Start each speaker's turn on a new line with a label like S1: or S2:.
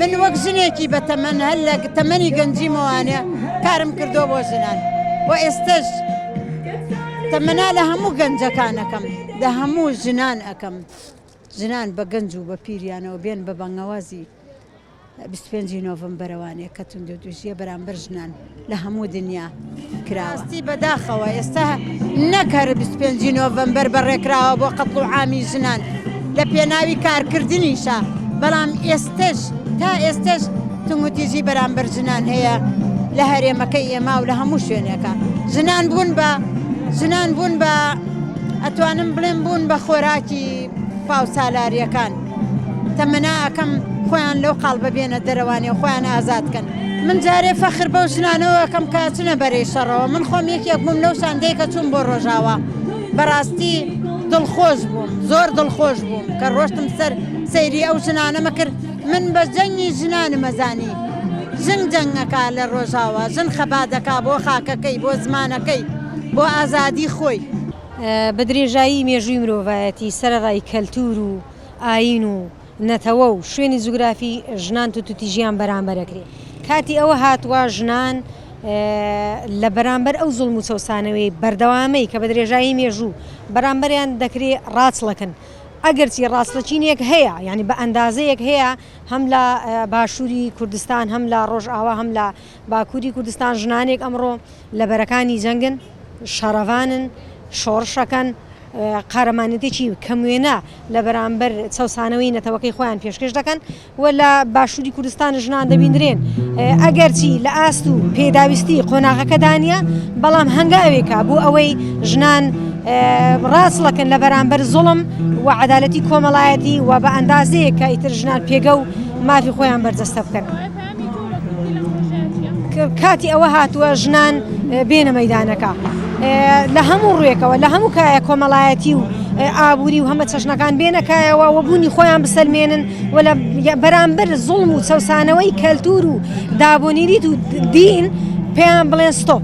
S1: من وەک ژنێکی بە تەمەن هەر لە تەمەنی گەنجیمەوانێ کارم کردووە بۆ ژنان و ئێستەش تەمەنا لە هەموو گەنجەکان ئەکەم لە هەموو ژنان ئەکەم ژنان بە گەنج و بە پیریانەوە بێن بە بانگەوازی 25 ی نۆڤەمبەرەوانێ کە توندوتیژیە بەرامبەر ژنان لە هەموو دنیا کراوە. ڕاستی بەداخەوە ئێستا نەک هەر 25 ی نۆڤەمبەر بەڕێکراوە بۆ قەتڵ و عامی ژنان لە پێناوی کارکردنیشە بەڵام ئێستەش تا ئێستەش توندوتیژی بەرامبەر ژنان هەیە لە هەرێمەکەی ئێمە و لە هەموو شوێنێکە ژنان بوون بە ژنان بوون بە ئەتوانم بڵێم بوون بە خۆراکی پیاوسالاریەکان تەمەنا ئەکەم خۆیان لەو قاڵبە بێنە دەرەوانێ و خۆیان ئازاد کەن. من جارێ فەخر بەو ژنانەوە ئەکەم کە ئەچنە بەرەی شەڕەوە، من خۆم یەکێک بووم لەو شاندەی کە چووم بۆ ڕۆژاوا، بەڕاستی دڵخۆش بووم، زۆر دڵخۆش بووم کە ڕۆشتم سەر سەیری ئەو ژنانەمە کرد، من بە جەنگی ژنانم ئەزانی، ژن جەنگ ئەکا لە ڕۆژاوا، ژن خەبات ئەکا بۆ خاکەکەی، بۆ زمانەکەی، بۆ ئازادی خۆی.
S2: بە درێژایی مێژووی مرۆڤایەتی سەرەڕای کەلتوور و ئایین و نەتەوە و شوێنی جوگرافی ژنان توندوتیژیان بەرامبەر ئەکرێ. کاتی ئەوە هاتووە ژنان لە بەرامبەر ئەو زوڵم و چەوسانەوەی بەردەوامەی کە بە درێژایی مێژوو بەرامبەریان دەکرێ ڕاچڵەکن. ئەگەرچی ڕاچڵەکینێک هەیە یانی بە ئەندازەیەک هەیە هەم لە باشووری کوردستان هەم لە ڕۆژئاوا هەم لە باکووری کوردستان ژنانێک ئەمڕۆ لە بەرەکانی جەنگن، شەڕەڤانن، شۆڕشەکەن، قارەمانێتێکی کەم وێنە لە بەرامبەر چەوسانەوەی نەتەوەکەی خۆیان پێشکێش دەکەن و لە باشووری کوردستان ژنان دەبیندرێن ئەگەرچی لە ئاست و پێداویستی قۆناغەکەدا نییە بەڵام هەنگاوێکە بۆ ئەوەی ژنان ڕاچڵەکن لە بەرامبەر زوڵم و عەدالەتی کۆمەڵایەتی و بە ئەندازەیەک کە ئیتر ژنان پێگە و مافی خۆیان بەرجەستە بکەن. کاتی ئەوە هاتووە ژنان بێنە مەدانەکە لە هەموو ڕوویەکەوە لە هەموو کایە کۆمەڵایەتی و ئابووری و هەمە چەشنەکان بێنە کایەوە و بوونی خۆیان بسەلمێنن و لە بەرامبەر زوڵم و چەوسانەوەی کەلتور و دابونیریت و دین پێیان بڵێن ستۆپ.